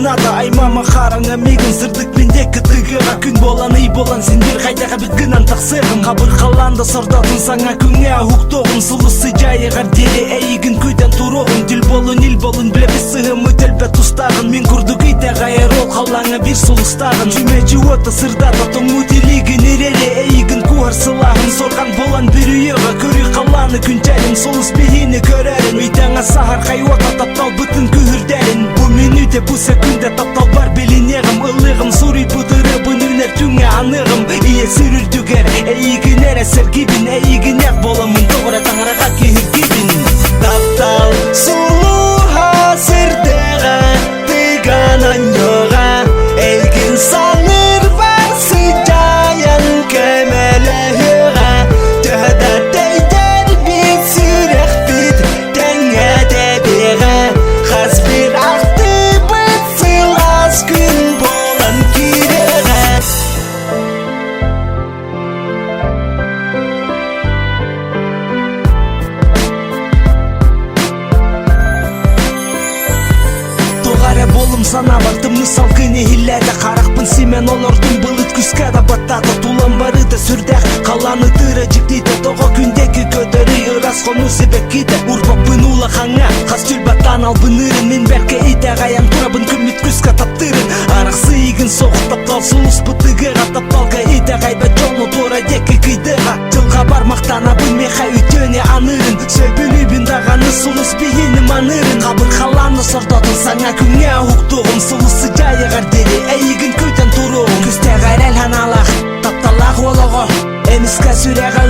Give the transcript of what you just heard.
Кыната аймама хараҥа миигин сырдык мин диэки тыгыаҕа Күн буолан ый буолан син биир хайдах эбит гынан тахсыаҕым Хабыр халлаан да сордоотун саҥа күҥҥэ уһуктуоҕум Сулус сыдьаайыгар диэри эйигин күүтэн туруоҕум Түл буолун ил буолун билэбит сыһыаммыт өлбөт тустааҕын Мин курдук итэҕэйэр ол халлааҥҥа биир сулустааҕын Чүмэчи уота сырдата тоҥмут илиигин ирэри Эйигин куһар сылааһын сорҕан буолан бүрүйүөҕэ Көрүй халлааны күнчэрин сулус биһини көрөрүн Үйтэҥэ саһархай уота тапталбытын күһүрдэрин Бу мүнүүтэ бу сөкүүндэ тапталбар билиниэҕим Ыллыаҕым суруйбут ырыабын үүнэр түҥҥэ аныаҕым Ийэ сир үрдүгэр эйигин эрэ сэргиибин Эйигиннээх буоламмын тоҕо эрэ таҥараҕа киһиргиибин Таптал сулуһа сирдэҕэ тыган онньуоҕа Эйгин саныырбар сыдьаайан көмөлөһүөҕэ Төһө да тэйдэрбит сүрэхпит тэҥҥэ тэбиэҕэ Хас биир ахтыыбыт сылаас күн буолан киириэҕэ Туох эрэ буоллум санаабар тымныы салгын иһиллээтэ Харахпын симэн олордум былыт күскэ да баттаата Тулам барыта сүрдээх халлаан ытыыра дьиктитэ Тоҕо күндэки көтөрүй ырас хонуу сибэккитэ Урбаппын улахаҥҥа хас түүл баттаан албыныырын Мин бэркэ итэҕэйэн турабын күммүт күскэ таптыырын Арахсыйыгын соҕ таптал сулуспут тыгыаҕа Тапталга итэҕэйбэт дьону туора диэки кыйдыаҕа Дьылҕабар махтанабын миэхэ үтүөнү аныырын Сөбүлүүбүн даҕаны сулус биһини маныырын Хабыр халааны сордотун саҥа күҥҥэ уһуктуоҕум Сулус сыдьаайыгар диэри эйигин күүтэн туруоҕум Күстээх эрэл санаалаах тапталлаах уол оҕо Эмискэ сүрэҕэ.